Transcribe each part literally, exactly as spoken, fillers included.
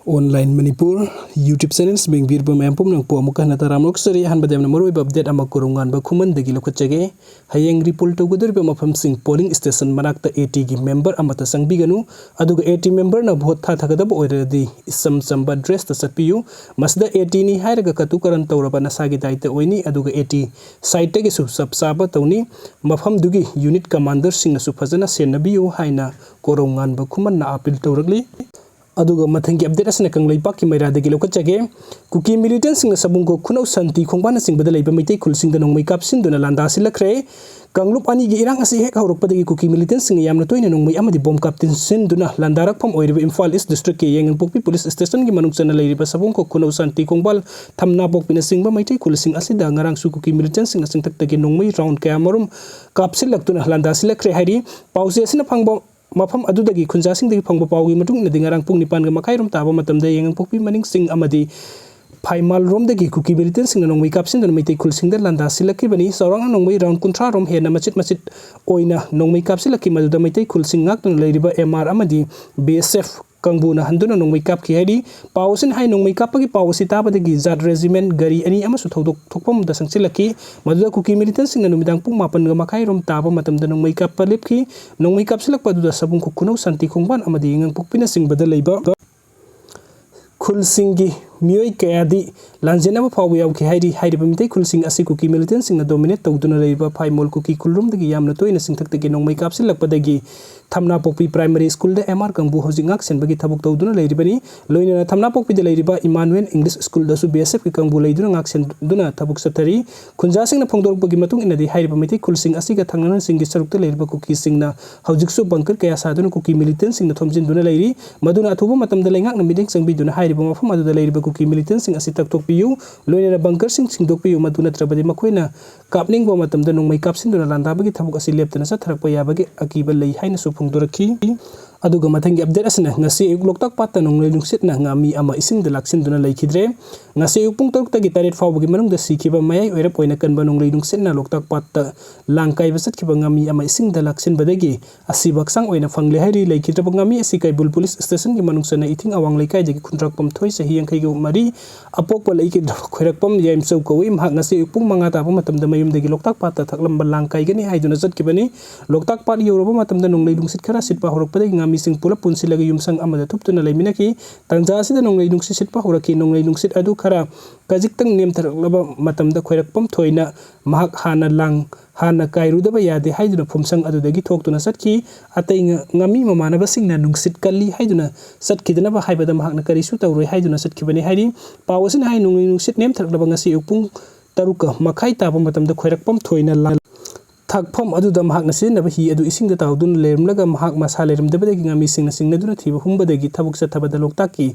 Online Manipur YouTube channels ꯌꯦꯡꯕꯤꯔꯤꯕ ꯃꯌꯥꯝ ꯄꯨꯝꯅꯃꯛꯄꯨ ꯑꯃꯨꯛꯀ ꯍꯟꯅ ꯇꯔꯥꯝꯅ ꯑꯣꯛꯆꯔꯤ꯫ ꯑꯍꯥꯟꯕꯗ ꯌꯥꯝꯅ ꯃꯔꯨꯑꯣꯏꯕ update ꯑꯃ ꯀꯣꯔꯧꯉꯥꯟꯕ ꯈꯨꯃꯟꯗꯒꯤ ꯂꯧꯈꯠꯆꯒꯦ꯫ ꯍꯌꯦꯡ repoll ꯇꯧꯒꯗꯧꯔꯤꯕ ꯃꯐꯝꯁꯤꯡ, polling station ꯃꯅꯥꯛꯇ AT ꯒꯤ member ꯑꯃꯠꯇ ꯆꯪꯕꯤꯒꯅꯨ꯫ ꯑꯗꯨꯒ AT member ꯅ vote ꯊꯥꯊꯒꯗꯕ ꯑꯣꯏꯔꯒꯗꯤ ꯏꯆꯝ ꯆꯝꯕ dress ꯇ ꯆꯠꯄꯤꯌꯨ꯫ ꯃꯁꯤꯗ AT ꯅꯤ ꯍꯥꯏꯔꯒ ꯀꯇꯨ ꯀꯔꯟ ꯇꯧꯔꯕ ꯅꯁꯥꯒꯤ ꯗꯥꯏꯇ ꯑꯣꯏꯅꯤ꯫ ꯑꯗꯨꯒ AT site ꯇꯒꯤꯁꯨ ꯆꯞ ꯆꯥꯕ ꯇꯧꯅꯤ꯫ ꯃꯐꯝꯗꯨꯒꯤ unit commander ꯁꯤꯡꯅꯁꯨ ꯐꯖꯅ ꯁꯦꯟꯅꯕꯤꯌꯨ ꯍꯥꯏꯅ ꯀꯣꯔꯧꯉꯥꯟꯕ ꯈꯨꯃꯟꯅ appeal ꯇꯧꯔꯛꯂꯤ꯫ ꯑꯗꯨꯒ ꯃꯊꯪꯒꯤ update ꯑꯁꯤꯅ ꯀꯪꯂꯩꯄꯥꯛꯀꯤ ꯃꯩꯔꯥꯗꯒꯤ ꯂꯧꯈꯠꯆꯒꯦ꯫ ꯀꯨꯀꯤ militant ꯁꯤꯡꯅ ꯁꯕꯨꯡꯈꯣꯛ, ꯈꯨꯅꯧ, ꯁꯥꯟꯇꯤ ꯈꯣꯡꯕꯥꯟꯅꯆꯤꯡꯕꯗ ꯂꯩꯕ ꯃꯩꯇꯩ ꯈꯨꯜꯁꯤꯡꯗ ꯅꯣꯡꯃꯩ ꯀꯥꯞꯁꯤꯟꯗꯨꯅ ꯂꯥꯟꯗꯥꯁꯤꯜꯂꯛꯈ꯭ꯔꯦ꯫ ꯀꯥꯡꯂꯨꯞ ꯑꯅꯤꯒꯤ ꯏꯔꯥꯡ ꯑꯁꯤ ꯍꯦꯛ ꯍꯧꯔꯛꯄꯗꯒꯤ ꯀꯨꯀꯤ militant ꯁꯤꯡꯅ ꯌꯥꯝꯅ ꯇꯣꯏꯅ ꯅꯣꯡꯃꯩ ꯑꯃꯗꯤ bomb ꯀꯥꯞꯁꯤꯟꯗꯨꯅ ꯂꯥꯟꯗꯥꯔꯛꯐꯝ ꯑꯣꯏꯔꯤꯕ ꯏꯝꯐꯥꯜ East district ꯀꯤ ꯌꯥꯏꯉꯪꯄꯣꯛꯄꯤ police station ꯒꯤ ꯃꯅꯨꯡ ꯆꯟꯅ ꯂꯩꯔꯤꯕ ꯁꯕꯨꯡꯈꯣꯛ, ꯈꯨꯅꯧ, ꯁꯥꯟꯇꯤ ꯈꯣꯡꯕꯥꯜ, ꯊꯝꯅꯥꯄꯣꯛꯄꯤꯅꯆꯤꯡꯕ ꯃꯩꯇꯩ ꯈꯨꯜꯁꯤꯡ ꯑꯁꯤꯗ ꯉꯔꯥꯡꯁꯨ ꯀꯨꯀꯤ militant ꯁꯤꯡꯅ ꯆꯤꯡꯊꯛꯇꯒꯤ ꯅꯣꯡꯃꯩ round ꯀꯌꯥꯃꯔꯨꯝ ꯀꯥꯞꯁꯤꯜꯂꯛꯇꯨꯅ ꯂꯥꯟꯗꯥꯁꯤꯜꯂꯛꯈ꯭ꯔꯦ ꯍꯥꯏꯔꯤ꯫ ꯄꯥꯎꯆꯦ ꯑꯁꯤꯅ ꯐꯪꯕ ꯃꯐꯝ ꯑꯗꯨꯗꯒꯤ ꯈꯨꯟꯖꯥꯁꯤꯡꯗꯒꯤ ꯐꯪꯕ ꯄꯥꯎꯒꯤ ꯃꯇꯨꯡ ꯏꯟꯅꯗꯤ, ꯉꯔꯥꯡ ꯄꯨꯡ ꯅꯤꯄꯥꯟꯒ ꯃꯈꯥꯏꯔꯣꯝ ꯇꯥꯕ ꯃꯇꯝꯗ ꯌꯥꯏꯉꯪꯄꯣꯛꯄꯤ ꯃꯅꯤꯡ ꯆꯤꯡ ꯑꯃꯗꯤ ꯐꯥꯏꯃꯥꯜꯔꯣꯝꯗꯒꯤ ꯀꯨꯀꯤ militant ꯁꯤꯡꯅ ꯅꯣꯡꯃꯩ ꯀꯥꯞꯁꯤꯟꯗꯨꯅ ꯃꯩꯇꯩ ꯈꯨꯜꯁꯤꯡꯗ ꯂꯥꯟꯗꯥꯁꯤꯜꯂꯛꯈꯤꯕꯅꯤ꯫ ꯆꯥꯎꯔꯥꯛꯅ ꯅꯣꯡꯃꯩ round ꯀꯨꯟꯊ꯭ꯔꯥ ꯔꯣꯝ ꯍꯦꯟꯅ ꯃꯆꯤꯠ ꯃꯆꯤꯠ ꯑꯣꯏꯅ ꯅꯣꯡꯃꯩ ꯀꯥꯞꯁꯤꯜꯂꯛꯈꯤ꯫ ꯃꯗꯨꯗ ꯃꯩꯇꯩ ꯈꯨꯜꯁꯤꯡ ꯉꯥꯛꯇꯨꯅ ꯂꯩꯔꯤꯕ M R ꯑꯃꯗꯤ B S F ꯀꯥꯡꯕꯨꯅ ꯍꯟꯗꯨꯅ ꯅꯣꯡꯃꯩ ꯀꯥꯞꯈꯤ ꯍꯥꯏꯔꯤ꯫ ꯄꯥꯎ ꯑꯁꯤꯅ ꯍꯥꯏ, ꯅꯣꯡꯃꯩ ꯀꯥꯞꯄꯒꯤ ꯄꯥꯎ ꯑꯁꯤ ꯇꯥꯕꯗꯒꯤ ꯖꯥꯠ regiment ꯒꯥꯔꯤ ꯑꯅꯤ ꯑꯃꯁꯨ ꯊꯧꯗꯣꯛ ꯊꯣꯛꯐꯝꯗ ꯆꯪꯁꯤꯜꯂꯛꯈꯤ꯫ ꯃꯗꯨꯗ ꯀꯨꯀꯤ militant ꯁꯤꯡꯅ ꯅꯨꯃꯤꯗꯥꯡ ꯄꯨꯡ ꯃꯥꯄꯟꯒ ꯃꯈꯥꯏꯔꯣꯝ ꯇꯥꯕ ꯃꯇꯝꯗ ꯅꯣꯡꯃꯩ ꯀꯥꯞꯄ ꯂꯦꯞꯈꯤ꯫ ꯅꯣꯡꯃꯩ ꯀꯥꯞꯁꯤꯜꯂꯛꯄ ꯑꯗꯨꯗ ꯁꯕꯨꯡꯈꯣꯛ, ꯈꯨꯅꯧ, ꯁꯥꯟꯇꯤ ꯈꯣꯡꯕꯥꯟ ꯑꯃꯗꯤ ꯌꯥꯏꯉꯪꯄꯣꯛꯄꯤꯅꯆꯤꯡꯕꯗ ꯂꯩꯕ ꯈꯨꯜꯁꯤꯡꯒꯤ ꯃꯤꯑꯣꯏ ꯀꯌꯥꯗꯤ ꯂꯥꯟꯖꯦꯟꯅꯕ ꯐꯥꯎꯕ ꯌꯥꯎꯈꯤ ꯍꯥꯏꯔꯤ꯫ ꯍꯥꯏꯔꯤꯕ ꯃꯤꯇꯩ ꯈꯨꯜꯁꯤꯡ ꯑꯁꯤ ꯀꯨꯀꯤ militant ꯁꯤꯡꯅ dominate ꯇꯧꯗꯨꯅ ꯂꯩꯔꯤꯕ ꯐꯥꯏꯃꯣꯜ ꯀꯨꯀꯤ ꯈꯨꯜꯔꯣꯝꯗꯒꯤ ꯌꯥꯝꯅ ꯇꯣꯏꯅ ꯆꯤꯡꯊꯛꯇꯒꯤ ꯅꯣꯡꯃꯩ ꯀꯥꯞꯁꯤꯜꯂꯛꯄꯗꯒꯤ ꯊꯝꯅꯥꯄꯣꯛꯄꯤ primary school ꯗ M R ꯀꯥꯡꯕꯨ ꯍꯧꯖꯤꯛ ꯉꯥꯛ ꯁꯦꯟꯕꯒꯤ ꯊꯕꯛ ꯇꯧꯗꯨꯅ ꯂꯩꯔꯤꯕꯅꯤ꯫ ꯂꯣꯏꯅꯅ ꯊꯝꯅꯥꯄꯣꯛꯄꯤꯗ ꯂꯩꯔꯤꯕ Emmanuel English School ꯗꯁꯨ B S F ꯀꯤ ꯀꯥꯡꯕꯨ ꯂꯩꯗꯨꯅ ꯉꯥꯛ ꯁꯦꯟꯗꯨꯅ ꯊꯕꯛ ꯆꯠꯊꯔꯤ꯫ ꯈꯨꯟꯖꯥꯁꯤꯡꯅ ꯐꯣꯡꯗꯣꯔꯛꯄꯒꯤ ꯃꯇꯨꯡ ꯏꯟꯅꯗꯤ, ꯍꯥꯏꯔꯤꯕ ꯃꯩꯇꯩ ꯈꯨꯜꯁꯤꯡ ꯑꯁꯤꯒ ꯊꯪꯅꯅ ꯆꯤꯡꯒꯤ ꯁꯔꯨꯛꯇ ꯂꯩꯔꯤꯕ ꯀꯨꯀꯤꯁꯤꯡꯅ ꯍꯧꯖꯤꯛꯁꯨ bunker ꯀꯌꯥ ꯁꯥꯗꯨꯅ ꯀꯨꯀꯤ militant ꯁꯤꯡꯅ ꯊꯣꯝꯖꯤꯟꯗꯨꯅ ꯂꯩꯔꯤ꯫ ꯃꯗꯨꯅ ꯑꯊꯨꯕ ꯃꯇꯝꯗ ꯂꯩꯉꯥꯛꯅ ꯃꯤꯠꯌꯦꯡ ꯆꯪꯕꯤꯗꯨꯅ ꯍꯥꯏꯔꯤꯕ ꯃꯐꯝ ꯑꯗꯨꯗ ꯂꯩꯔꯤꯕ ꯀꯨꯀꯤ militant ꯁꯤꯡ ꯑꯁꯤ ꯇꯛꯊꯣꯛꯄꯤꯌꯨ, ꯂꯣꯏꯅꯅ bunker ꯁꯤꯡ ꯁꯤꯟꯗꯣꯛꯄꯤꯌꯨ, ꯃꯗꯨ ꯅꯠꯇ꯭ꯔꯕꯗꯤ ꯃꯈꯣꯏꯅ ꯀꯥꯞꯅꯤꯡꯕ ꯃꯇꯝꯗ ꯅꯣꯡꯃꯩ ꯀꯥꯞꯁꯤꯟꯗꯨꯅ ꯂꯥꯟꯗꯥꯕꯒꯤ ꯊꯕꯛ ꯑꯁꯤ ꯂꯦꯞꯇꯅ ꯆꯠꯊꯔꯛꯄ ꯌꯥꯕꯒꯤ ꯑꯀꯤꯕ ꯂꯩ ꯍꯥꯏꯅꯁꯨ ꯐꯣꯡꯗꯣꯔꯛꯈꯤ꯫ ꯑꯗꯨꯒ ꯃꯊꯪꯒꯤ ꯑꯞꯗꯦꯠ ꯑꯁꯤꯅ ꯉꯁꯤ ꯑꯌꯨꯛ ꯂꯣꯛꯇꯥꯛ ꯄꯥꯠꯇ ꯅꯣꯡꯂꯩ ꯅꯨꯡꯁꯤꯠꯅ ꯉꯥꯃꯤ ꯑꯃ ꯏꯁꯤꯡꯗ ꯂꯥꯛꯁꯤꯟꯗꯨꯅ ꯂꯩꯈꯤꯗ꯭ꯔꯦ꯫ ꯉꯁꯤ ꯑꯌꯨꯛ ꯄꯨꯡ ꯇꯔꯨꯛꯇꯒꯤ ꯇꯔꯦꯠ ꯐꯥꯎꯕꯒꯤ ꯃꯅꯨꯡꯗ ꯁꯤꯈꯤꯕ ꯃꯌꯥꯏ ꯑꯣꯏꯔꯞ ꯑꯣꯏꯅ ꯀꯟꯕ ꯅꯣꯡꯂꯩ ꯅꯨꯡꯁꯤꯠꯅ ꯂꯣꯛꯇꯥꯛ ꯄꯥꯠꯇ ꯂꯥꯡ ꯀꯥꯏꯕ ꯆꯠꯈꯤꯕ ꯉꯥꯃꯤ ꯑꯃ ꯏꯁꯤꯡꯗ ꯂꯥꯛꯁꯤꯟꯕꯗꯒꯤ ꯑꯁꯤꯕ ꯍꯛꯆꯥꯡ ꯑꯣꯏꯅ ꯐꯪꯂꯦ ꯍꯥꯏꯔꯤ꯫ ꯂꯩꯈꯤꯗ꯭ꯔꯕ ꯉꯥꯃꯤ ꯑꯁꯤ ꯀꯩꯕꯨꯜ ꯄꯨꯂꯤꯁ ꯁ꯭ꯇꯦꯁꯟꯒꯤ ꯃꯅꯨꯡ ꯆꯟꯅ ꯏꯊꯤꯡ ꯑꯋꯥꯡ ꯂꯩꯀꯥꯏꯗꯒꯤ ꯈꯨꯟꯗ꯭ꯔꯥꯛꯄꯝ ꯊꯣꯏ, ꯆꯍꯤ ꯌꯥꯡꯈꯩꯒ ꯃꯔꯤ, ꯑꯄꯣꯛꯄ ꯂꯩꯈꯤꯗ꯭ꯔꯕ ꯈꯣꯏꯔꯥꯛꯄꯝ ꯌꯥꯏꯃꯆꯧ ꯀꯧꯏ꯫ ꯃꯍꯥꯛ ꯉꯁꯤ ꯑꯌꯨꯛ ꯄꯨꯡ ꯃꯉꯥ ꯇꯥꯕ ꯃꯇꯝꯗ ꯃꯌꯨꯝꯗꯒꯤ ꯂꯣꯛꯇꯥꯛ ꯄꯥꯠꯇ ꯊꯛꯂꯝꯕ ꯂꯥꯡ ꯀꯥꯏꯒꯅꯤ ꯍꯥꯏꯗꯨꯅ ꯆꯠꯈꯤꯕꯅꯤ꯫ ꯂꯣꯛꯇꯥꯛ ꯄꯥꯠ ꯌꯧꯔꯕ ꯃꯇꯝꯗ ꯅꯣꯡꯂꯩ ꯅꯨꯡꯁꯤꯠ ꯈꯔ ꯁꯤꯠꯄ ꯍꯧꯔꯛꯄꯗꯒꯤ ꯉꯥꯃꯤꯁꯤꯡ ꯄꯨꯂꯞ ꯄꯨꯟꯁꯤꯜꯂꯒ ꯌꯨꯝꯁꯪ ꯑꯃꯗ ꯊꯨꯞꯇꯨꯅ ꯂꯩꯃꯤꯟꯅꯈꯤ꯫ ꯇꯥꯟꯖꯥ ꯑꯁꯤꯗ ꯅꯣꯡꯂꯩ ꯅꯨꯡꯁꯤꯠ ꯁꯤꯠꯄ ꯍꯧꯔꯛꯈꯤ꯫ ꯅꯣꯡꯂꯩ ꯅꯨꯡꯁꯤꯠ ꯑꯗꯨ ꯈꯔ ꯈꯖꯤꯛꯇꯪ ꯅꯦꯝꯊꯔꯛꯂꯕ ꯃꯇꯝꯗ ꯈꯣꯏꯔꯥꯛꯄꯝ ꯊꯣꯏꯅ ꯃꯍꯥꯛ ꯍꯥꯟꯅ ꯂꯥꯡ ꯍꯥꯟꯅ ꯀꯥꯏꯔꯨꯗꯕ ꯌꯥꯗꯦ ꯍꯥꯏꯗꯨꯅ ꯐꯨꯝꯁꯪ ꯑꯗꯨꯗꯒꯤ ꯊꯣꯛꯇꯨꯅ ꯆꯠꯈꯤ꯫ ꯑꯇꯩ ꯉ-, ꯉꯥꯃꯤ ꯃꯃꯥꯟꯅꯕꯁꯤꯡꯅ ꯅꯨꯡꯁꯤꯠ ꯀꯜꯂꯤ ꯍꯥꯏꯗꯨꯅ ꯆꯠꯈꯤꯗꯅꯕ ꯍꯥꯏꯕꯗ ꯃꯍꯥꯛꯅ ꯀꯔꯤꯁꯨ ꯇꯧꯔꯣꯏ ꯍꯥꯏꯗꯨꯅ ꯆꯠꯈꯤꯕꯅꯤ ꯍꯥꯏꯔꯤ꯫ ꯄꯥꯎ ꯑꯁꯤꯅ ꯍꯥꯏ, ꯅꯣꯡꯂꯩ ꯅꯨꯡꯁꯤꯠ ꯅꯦꯝꯊꯔꯛꯂꯕ ꯉꯁꯤ ꯑꯌꯨꯛ ꯄꯨꯡ ꯇꯔꯨꯛꯀ ꯃꯈꯥꯏ ꯇꯥꯕ ꯃꯇꯝꯗ ꯈꯣꯏꯔꯥꯛꯄꯝ ꯊꯣꯏꯅ ꯂꯥ-, ꯊꯛꯐꯝ ꯑꯗꯨꯗ ꯃꯍꯥꯛꯅ ꯁꯤꯖꯤꯟꯅꯕ ꯍꯤ ꯑꯗꯨ ꯏꯁꯤꯡꯗ ꯇꯥꯎꯗꯨꯅ ꯂꯩꯔꯝꯂꯒ ꯃꯍꯥꯛ ꯃꯁꯥ ꯂꯩꯔꯝꯗꯕꯗꯒꯤ ꯉꯥꯃꯤꯁꯤꯡꯅ ꯆꯤꯡꯅꯗꯨꯅ ꯊꯤꯕ ꯍꯨꯝꯕꯗꯒꯤ ꯊꯕꯛ ꯆꯠꯊꯕꯗ ꯂꯣꯛꯇꯥꯛꯀꯤ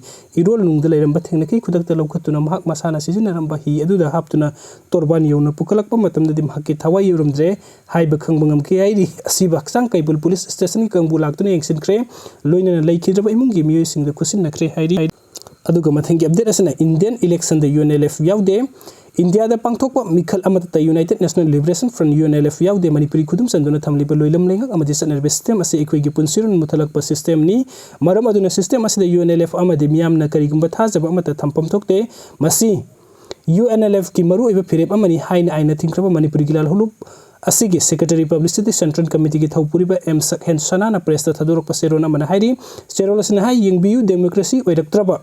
ꯏꯔꯣꯜ ꯅꯨꯡꯗ ꯂꯩꯔꯝꯕ ꯊꯦꯡꯅꯈꯤ꯫ ꯈꯨꯗꯛꯇ ꯂꯧꯈꯠꯇꯨꯅ ꯃꯍꯥꯛ ꯃꯁꯥꯅ ꯁꯤꯖꯤꯟꯅꯔꯝꯕ ꯍꯤ ꯑꯗꯨꯗ ꯍꯥꯞꯇꯨꯅ ꯇꯣꯔꯕꯥꯟ ꯌꯧꯅ ꯄꯨꯈꯠꯂꯛꯄ ꯃꯇꯝꯗꯗꯤ ꯃꯍꯥꯛꯀꯤ ꯊꯋꯥꯏ ꯌꯧꯔꯝꯗ꯭ꯔꯦ ꯍꯥꯏꯕ ꯈꯪꯕ ꯉꯝꯈꯤ ꯍꯥꯏꯔꯤ꯫ ꯑꯁꯤꯕ ꯍꯛꯆꯥꯡ ꯀꯩꯕꯨꯜ ꯄꯨꯂꯤꯁ ꯁ꯭ꯇꯦꯁꯟꯒꯤ ꯀꯥꯡꯕꯨ ꯂꯥꯛꯇꯨꯅ ꯌꯦꯡꯁꯤꯟꯈ꯭ꯔꯦ, ꯂꯣꯏꯅꯅ ꯂꯩꯈꯤꯗ꯭ꯔꯕ ꯏꯃꯨꯡꯒꯤ ꯃꯤꯑꯣꯏꯁꯤꯡꯗ ꯈꯨꯠꯁꯤꯟꯅꯈ꯭ꯔꯦ ꯍꯥꯏꯔꯤ꯫ ꯑꯗꯨꯒ ꯃꯊꯪꯒꯤ ꯑꯞꯗꯦꯠ ꯑꯁꯤꯅ ꯏꯟꯗꯤꯌꯟ ꯏꯂꯦꯛꯁꯟꯗ ꯌꯨ ꯑꯦꯟ ꯑꯦꯜ ꯑꯦꯐ ꯌꯥꯎꯗꯦ꯫ ꯏꯟꯗꯤꯌꯥꯗ ꯄꯥꯡꯊꯣꯛꯄ ꯃꯤꯈꯜ ꯑꯃꯠꯇꯗ United National Liberation Front, U N L F, ꯌꯥꯎꯗꯦ꯫ ꯃꯅꯤꯄꯨꯔꯤ ꯈꯨꯗꯨꯝ ꯆꯟꯗꯨꯅ ꯊꯝꯂꯤꯕ ꯂꯣꯏꯂꯝ ꯂꯩꯉꯥꯛ ꯑꯃꯗꯤ ꯆꯠꯅꯔꯤꯕ ꯁꯤꯁꯇꯦꯝ ꯑꯁꯤ ꯑꯩꯈꯣꯏꯒꯤ ꯄꯨꯟꯁꯤꯔꯣꯜ ꯃꯨꯊꯠꯂꯛꯄ ꯁꯤꯁꯇꯦꯝꯅꯤ꯫ ꯃꯔꯝ ꯑꯗꯨꯅ ꯁꯤꯁꯇꯦꯝ ꯑꯁꯤꯗ ꯌꯨ ꯑꯦꯟ ꯑꯦꯜ ꯑꯦꯐ ꯑꯃꯗꯤ ꯃꯤꯌꯥꯝꯅ ꯀꯔꯤꯒꯨꯝꯕ ꯊꯥꯖꯕ ꯑꯃꯠꯇ ꯊꯝꯐꯝ ꯊꯣꯛꯇꯦ꯫ ꯃꯁꯤ ꯌꯨ ꯑꯦꯟ ꯑꯦꯜ ꯑꯦꯐꯀꯤ ꯃꯔꯨꯑꯣꯏꯕ ꯐꯤꯔꯦꯞ ꯑꯃꯅꯤ ꯍꯥꯏꯅ ꯑꯥꯏꯟꯅ ꯊꯤꯡꯈ꯭ꯔꯕ ꯃꯅꯤꯄꯨꯔꯒꯤ ꯂꯥꯜꯍꯧꯂꯨꯞ ꯑꯁꯤꯒꯤ ꯁꯦꯀ꯭ꯔꯦꯇꯔꯤ ꯄꯕ꯭ꯂꯤꯁꯤꯇꯤ ꯁꯦꯟꯇ꯭ꯔꯦꯜ ꯀꯃꯤꯇꯤꯒꯤ ꯊꯧꯄꯨꯔꯤꯕ ꯑꯦꯝ ꯁꯛꯍꯦꯟ ꯁꯅꯥꯅ ꯄ꯭ꯔꯦꯁꯇ ꯊꯥꯗꯣꯔꯛꯄ ꯆꯦꯔꯣꯜ ꯑꯃꯅ ꯍꯥꯏꯔꯤ, ꯆꯦꯔꯣꯜ ꯑꯁꯤꯅ ꯍꯥꯏ, ꯌꯦꯡꯕꯤꯌꯨ, ꯗꯦꯃꯣꯀ꯭ꯔꯦꯁꯤ ꯑꯣꯏꯔꯛꯇ꯭ꯔꯕ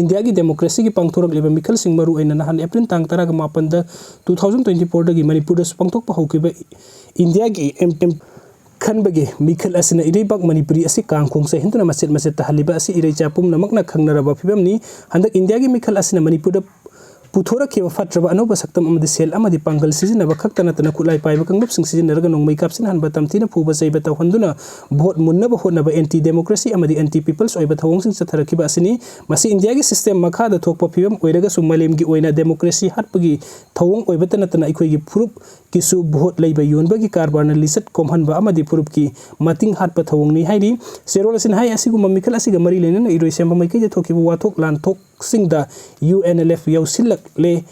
ꯏꯟꯗꯤꯌꯥꯒꯤ ꯗꯦꯃꯣꯀ꯭ꯔꯦꯁꯤꯒꯤ ꯄꯥꯡꯊꯣꯔꯛꯂꯤꯕ ꯃꯤꯈꯜꯁꯤꯡ, ꯃꯔꯨꯑꯣꯏꯅ ꯅꯍꯥꯟ ꯑꯦꯄ꯭ꯔꯤꯜ ꯇꯥꯡ ꯇꯔꯥꯒ ꯃꯥꯄꯟꯗ, two thousand twenty fourꯗꯒꯤ ꯃꯅꯤꯄꯨꯔꯗꯁꯨ ꯄꯥꯡꯊꯣꯛꯄ ꯍꯧꯈꯤꯕ ꯏꯟꯗꯤꯌꯥꯒꯤ ꯑꯦꯝ, ꯑꯦꯝ ꯈꯟꯕꯒꯤ ꯃꯤꯈꯜ ꯑꯁꯤꯅ ꯏꯔꯩꯕꯥꯛ ꯃꯅꯤꯄꯨꯔꯤ ꯑꯁꯤ ꯀꯥꯡ ꯈꯣꯡ ꯆꯥꯏꯍꯟꯗꯨꯅ ꯃꯆꯦꯠ ꯃꯆꯦꯠ ꯇꯥꯍꯜꯂꯤꯕ ꯑꯁꯤ ꯏꯔꯩꯆꯥ ꯄꯨꯝꯅꯃꯛꯅ ꯈꯪꯅꯔꯕ ꯐꯤꯕꯝꯅꯤ꯫ ꯍꯟꯗꯛ ꯏꯟꯗꯤꯌꯥꯒꯤ ꯃꯤꯈꯜ ꯑꯁꯤꯅ ꯃꯅꯤꯄꯨꯔꯗ ꯄꯨꯊꯣꯔꯛꯈꯤꯕ ꯐꯠꯇ꯭ꯔꯕ ꯑꯅꯧꯕ ꯁꯛꯇꯝ ꯑꯃꯗꯤ ꯁꯦꯜ ꯑꯃꯗꯤ ꯄꯥꯡꯒꯜ ꯁꯤꯖꯤꯟꯅꯕ ꯈꯛꯇ ꯅꯠꯇꯅ ꯈꯨꯠꯂꯥꯏ ꯄꯥꯏꯕ ꯀꯥꯡꯂꯨꯞꯁꯤꯡ ꯁꯤꯖꯤꯟꯅꯔꯒ ꯅꯣꯡꯃꯩ ꯀꯥꯞꯁꯤꯟꯍꯟꯕ, ꯇꯝꯊꯤꯅ ꯐꯨꯕ ꯆꯩꯕ ꯇꯧꯍꯟꯗꯨꯅ ꯚꯣꯠ ꯃꯨꯟꯅꯕ ꯍꯣꯠꯅꯕ anti democracy ꯑꯃꯗꯤ anti people's ꯑꯣꯏꯕ ꯊꯧꯑꯣꯡꯁꯤꯡ ꯆꯠꯊꯔꯛꯈꯤꯕ ꯑꯁꯤꯅꯤ꯫ ꯃꯁꯤ ꯏꯟꯗꯤꯌꯥꯒꯤ system ꯃꯈꯥꯗ ꯊꯣꯛꯄ ꯐꯤꯕꯝ ꯑꯣꯏꯔꯒꯁꯨ ꯃꯥꯂꯦꯝꯒꯤ ꯑꯣꯏꯅ democracy ꯍꯥꯠꯄꯒꯤ ꯊꯧꯑꯣꯡ ꯑꯣꯏꯕꯇ ꯅꯠꯇꯅ ꯑꯩꯈꯣꯏꯒꯤ ꯐꯨꯔꯨꯞꯀꯤꯁꯨ ꯚꯣꯠ ꯂꯩꯕ ꯌꯣꯟꯕꯒꯤ ꯀꯔꯕꯥꯔꯅ ꯂꯤꯆꯠ ꯀꯣꯝꯍꯟꯕ ꯑꯃꯗꯤ ꯐꯨꯔꯨꯞꯀꯤ ꯃꯇꯤꯡ ꯍꯥꯠꯄ ꯊꯧꯑꯣꯡꯅꯤ ꯍꯥꯏꯔꯤ꯫ ꯆꯦꯔꯣꯜ ꯑꯁꯤꯅ ꯍꯥꯏ, ꯑꯁꯤꯒꯨꯝꯕ ꯃꯤꯈꯜ ꯑꯁꯤꯒ ꯃꯔꯤ ꯂꯩꯅꯅ ꯏꯔꯣꯏꯁꯦꯝꯕ ꯃꯥꯏꯀꯩꯗ ꯊꯣꯛꯈꯤꯕ ꯋꯥꯊꯣꯛ ꯂꯥꯟꯊꯣꯛ ꯁꯤꯡꯗ U N L F ꯌꯥꯎꯁꯤꯜꯂꯛꯂꯦ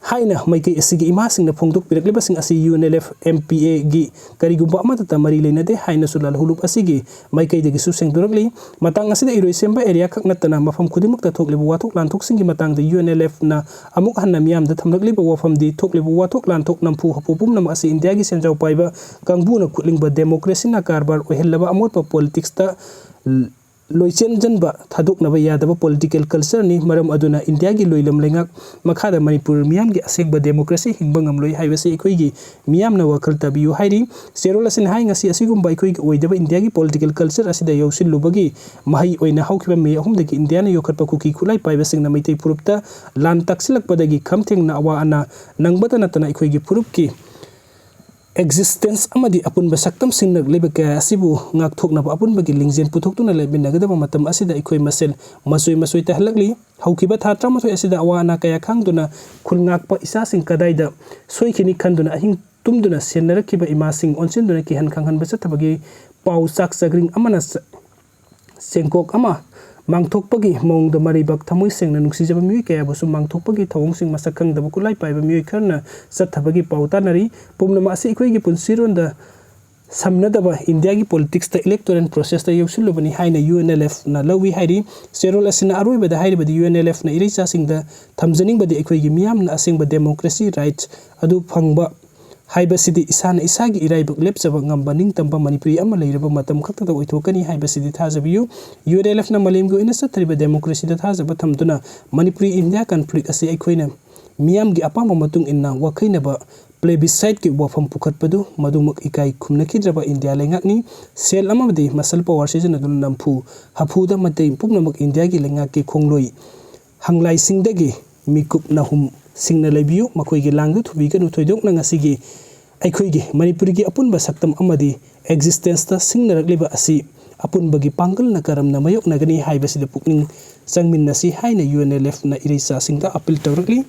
ꯍꯥꯏꯅ ꯃꯥꯏꯀꯩ ꯑꯁꯤꯒꯤ ꯏꯃꯥꯁꯤꯡꯅ ꯐꯣꯡꯗꯣꯛꯄꯤꯔꯛꯂꯤꯕꯁꯤꯡ ꯑꯁꯤ U N L F M P Aꯒꯤ ꯀꯔꯤꯒꯨꯝꯕ ꯑꯃꯠꯇꯇ ꯃꯔꯤ ꯂꯩꯅꯗꯦ ꯍꯥꯏꯅꯁꯨ ꯂꯥꯜꯍꯧꯂꯨꯞ ꯑꯁꯤꯒꯤ ꯃꯥꯏꯀꯩꯗꯒꯤꯁꯨ ꯁꯦꯡꯗꯣꯔꯛꯂꯤ꯫ ꯃꯇꯥꯡ ꯑꯁꯤꯗ ꯏꯔꯣꯏꯁꯦꯝꯕ area ꯈꯛ ꯅꯠꯇꯅ ꯃꯐꯝ ꯈꯨꯗꯤꯡꯃꯛꯇ ꯊꯣꯛꯂꯤꯕ ꯋꯥꯊꯣꯛ ꯂꯥꯟꯊꯣꯛꯁꯤꯡꯒꯤ ꯃꯇꯥꯡꯗ U N L Fꯅ ꯑꯃꯨꯛ ꯍꯟꯅ ꯃꯤꯌꯥꯝꯗ ꯊꯝꯂꯛꯂꯤꯕ ꯋꯥꯐꯝꯗꯤ ꯊꯣꯛꯂꯤꯕ ꯋꯥꯊꯣꯛ ꯂꯥꯟꯊꯣꯛ ꯅꯝꯐꯨ ꯍꯥꯐꯨ ꯄꯨꯝꯅꯃꯛ ꯑꯁꯤ ꯏꯟꯗꯤꯌꯥꯒꯤ ꯁꯦꯟꯖꯥꯎ ꯄꯥꯏꯕ ꯀꯥꯡꯕꯨꯅ ꯈꯨꯠꯂꯤꯡꯕ democracyꯅ ꯀꯔꯕꯥꯔ ꯑꯣꯏꯍꯜꯂꯕ ꯑꯃꯣꯠꯄ politicsꯇ ꯂꯣꯏꯆꯦꯟꯖꯟꯕ ꯊꯥꯗꯣꯛꯅꯕ ꯌꯥꯗꯕ political cultureꯅꯤ꯫ ꯃꯔꯝ ꯑꯗꯨꯅ ꯏꯟꯗꯤꯌꯥꯒꯤ ꯂꯣꯏꯂꯝ ꯂꯩꯉꯥꯛ ꯃꯈꯥꯗ ꯃꯅꯤꯄꯨꯔ ꯃꯤꯌꯥꯝꯒꯤ ꯑꯁꯦꯡꯕ democracy ꯍꯤꯡꯕ ꯉꯝꯂꯣꯏ ꯍꯥꯏꯕꯁꯤ ꯑꯩꯈꯣꯏꯒꯤ ꯃꯤꯌꯥꯝꯅ ꯋꯥꯈꯜ ꯇꯥꯕꯤꯌꯨ ꯍꯥꯏꯔꯤ꯫ ꯆꯦꯔꯣꯜ ꯑꯁꯤꯅ ꯍꯥꯏ, ꯉꯁꯤ ꯑꯁꯤꯒꯨꯝꯕ ꯑꯩꯈꯣꯏꯒꯤ ꯑꯣꯏꯗꯕ ꯏꯟꯗꯤꯌꯥꯒꯤ political culture ꯑꯁꯤꯗ ꯌꯥꯎꯁꯤꯜꯂꯨꯕꯒꯤ ꯃꯍꯩ ꯑꯣꯏꯅ ꯍꯧꯈꯤꯕ ꯃꯦ ꯑꯍꯨꯝꯗꯒꯤ ꯏꯟꯗꯤꯌꯥꯅ ꯌꯣꯛꯈꯠꯄ ꯀꯨꯀꯤ ꯈꯨꯠꯂꯥꯏ ꯄꯥꯏꯕꯁꯤꯡꯅ ꯃꯩꯇꯩ ꯐꯨꯔꯨꯞꯇ ꯂꯥꯟ ꯇꯥꯛꯁꯤꯜꯂꯛꯄꯗꯒꯤ ꯈꯝ ꯊꯦꯡꯅ ꯑꯋꯥ ꯑꯅꯥ ꯅꯪꯕꯇ ꯅꯠꯇꯅ ꯑꯩꯈꯣꯏꯒꯤ ꯐꯨꯔꯨꯞꯀꯤ existence ꯑꯃꯗꯤ ꯑꯄꯨꯟꯕ ꯁꯛꯇꯝꯁꯤꯡꯅ ꯂꯩꯕ ꯀꯌꯥ ꯑꯁꯤꯕꯨ ꯉꯥꯛꯊꯣꯛꯅꯕ ꯑꯄꯨꯟꯕꯒꯤ ꯂꯤꯡꯖꯦꯜ ꯄꯨꯊꯣꯛꯇꯨꯅ ꯂꯦꯞꯃꯤꯟꯅꯒꯗꯕ ꯃꯇꯝ ꯑꯁꯤꯗ ꯑꯩꯈꯣꯏ ꯃꯁꯦꯜ ꯃꯆꯣꯏ ꯃꯆꯣꯏ ꯇꯥꯍꯜꯂꯛꯂꯤ꯫ ꯍꯧꯈꯤꯕ ꯊꯥ ꯇꯔꯥꯃꯥꯊꯣꯏ ꯑꯁꯤꯗ ꯑꯋꯥ ꯑꯅꯥ ꯀꯌꯥ ꯈꯥꯡꯗꯨꯅ ꯈꯨꯜ ꯉꯥꯛꯄ ꯏꯆꯥꯁꯤꯡ ꯀꯗꯥꯏꯗ ꯁꯣꯏꯈꯤꯅꯤ ꯈꯟꯗꯨꯅ ꯑꯍꯤꯡ ꯇꯨꯝꯗꯨꯅ ꯁꯦꯟꯅꯔꯛꯈꯤꯕ ꯏꯃꯥꯁꯤꯡ ꯑꯣꯟꯁꯤꯟꯗꯨꯅ ꯀꯤꯍꯟ ꯈꯪꯍꯟꯕ ꯆꯠꯊꯕꯒꯤ ꯄꯥꯎ ꯆꯥꯛ ꯆꯥꯒ꯭ꯔꯤꯡ ꯑꯃꯅ ꯆ-, ꯆꯦꯡꯀꯣꯛ ꯑꯃ ꯃꯥꯡꯊꯣꯛꯄꯒꯤ ꯃꯑꯣꯡꯗ ꯃꯔꯩꯕꯥꯛ ꯊꯃꯣꯏ ꯁꯦꯡꯅ ꯅꯨꯡꯁꯤꯖꯕ ꯃꯤꯑꯣꯏ ꯀꯌꯥꯕꯨꯁꯨ ꯃꯥꯡꯊꯣꯛꯄꯒꯤ ꯊꯧꯑꯣꯡꯁꯤꯡ ꯃꯁꯛ ꯈꯪꯗꯕ ꯈꯨꯠꯂꯥꯏ ꯄꯥꯏꯕ ꯃꯤꯑꯣꯏ ꯈꯔꯅ ꯆꯠꯊꯕꯒꯤ ꯄꯥꯎ ꯇꯥꯅꯔꯤ꯫ ꯄꯨꯝꯅꯃꯛ ꯑꯁꯤ ꯑꯩꯈꯣꯏꯒꯤ ꯄꯨꯟꯁꯤꯔꯣꯟꯗ ꯁꯝꯅꯗꯕ ꯏꯟꯗꯤꯌꯥꯒꯤ politicsꯇ electoral processꯇ ꯌꯥꯎꯁꯤꯜꯂꯨꯕꯅꯤ ꯍꯥꯏꯅ U N L Fꯅ ꯂꯧꯏ ꯍꯥꯏꯔꯤ꯫ ꯆꯦꯔꯣꯜ ꯑꯁꯤꯅ ꯑꯔꯣꯏꯕꯗ ꯍꯥꯏꯔꯤꯕꯗꯤ U N L Fꯅ ꯏꯔꯩꯆꯥꯁꯤꯡꯗ ꯊꯝꯖꯅꯤꯡꯕꯗꯤ ꯑꯩꯈꯣꯏꯒꯤ ꯃꯤꯌꯥꯝꯅ ꯑꯁꯦꯡꯕ democracy rights ꯑꯗꯨ ꯐꯪꯕ ꯍꯥꯏꯕꯁꯤꯗꯤ ꯏꯁꯥꯅ ꯏꯁꯥꯒꯤ ꯏꯔꯥꯏꯕꯛ ꯂꯦꯞꯆꯕ ꯉꯝꯕ ꯅꯤꯡꯇꯝꯕ ꯃꯅꯤꯄꯨꯔꯤ ꯑꯃ ꯂꯩꯔꯕ ꯃꯇꯝ ꯈꯛꯇꯗ ꯑꯣꯏꯊꯣꯛꯀꯅꯤ ꯍꯥꯏꯕꯁꯤꯗꯤ ꯊꯥꯖꯕꯤꯌꯨ꯫ U N L Fꯅ ꯃꯥꯂꯦꯝꯒꯤ ꯑꯣꯏꯅ ꯆꯠꯊꯔꯤꯕ democracyꯗ ꯊꯥꯖꯕ ꯊꯝꯗꯨꯅ ꯃꯅꯤꯄꯨꯔꯤ ꯏꯟꯗꯤꯌꯥ conflict ꯑꯁꯤ ꯑꯩꯈꯣꯏꯅ ꯃꯤꯌꯥꯝꯒꯤ ꯑꯄꯥꯝꯕ ꯃꯇꯨꯡ ꯏꯟꯅ ꯋꯥꯈꯩꯅꯕ plebisciteꯀꯤ ꯋꯥꯐꯝ ꯄꯨꯈꯠꯄꯗꯨ ꯃꯗꯨꯃꯛ ꯏꯀꯥꯏ ꯈꯨꯝꯅꯈꯤꯗ꯭ꯔꯕ ꯏꯟꯗꯤꯌꯥ ꯂꯩꯉꯥꯛꯅꯤ꯫ ꯁꯦꯜ ꯑꯃꯗꯤ muscle power ꯁꯤꯖꯤꯟꯅꯗꯨꯅ ꯅꯝꯐꯨ ꯍꯥꯐꯨꯗ ꯃꯇꯦꯡ ꯄꯨꯝꯅꯃꯛ ꯏꯟꯗꯤꯌꯥꯒꯤ ꯂꯩꯉꯥꯛꯀꯤ ꯈꯣꯡꯂꯣꯏ ꯍꯪꯂꯥꯏꯁꯤꯡꯗꯒꯤ ꯃꯤꯀꯨꯞ ꯅꯍꯨꯝ ꯁꯤꯡꯅ ꯂꯩꯕꯤꯌꯨ, ꯃꯈꯣꯏꯒꯤ ꯂꯥꯡꯗꯨ ꯊꯨꯕꯤꯒꯅꯨ꯫ ꯊꯣꯏꯗꯣꯛꯅ ꯉꯁꯤꯒꯤ ꯑꯩꯈꯣꯏꯒꯤ ꯃꯅꯤꯄꯨꯔꯒꯤ ꯑꯄꯨꯟꯕ ꯁꯛꯇꯝ ꯑꯃꯗꯤ existence ꯇ ꯁꯤꯡꯅꯔꯛꯂꯤꯕ ꯑꯁꯤ ꯑꯄꯨꯟꯕꯒꯤ ꯄꯥꯡꯒꯜꯅ ꯀꯔꯝꯅ ꯃꯥꯌꯣꯛꯅꯒꯅꯤ ꯍꯥꯏꯕꯁꯤꯗ ꯄꯨꯛꯅꯤꯡ ꯆꯪꯃꯤꯟꯅꯁꯤ ꯍꯥꯏꯅ UNLF ꯅ ꯏꯔꯩꯆꯥꯁꯤꯡꯗ appeal ꯇꯧꯔꯛꯂꯤ꯫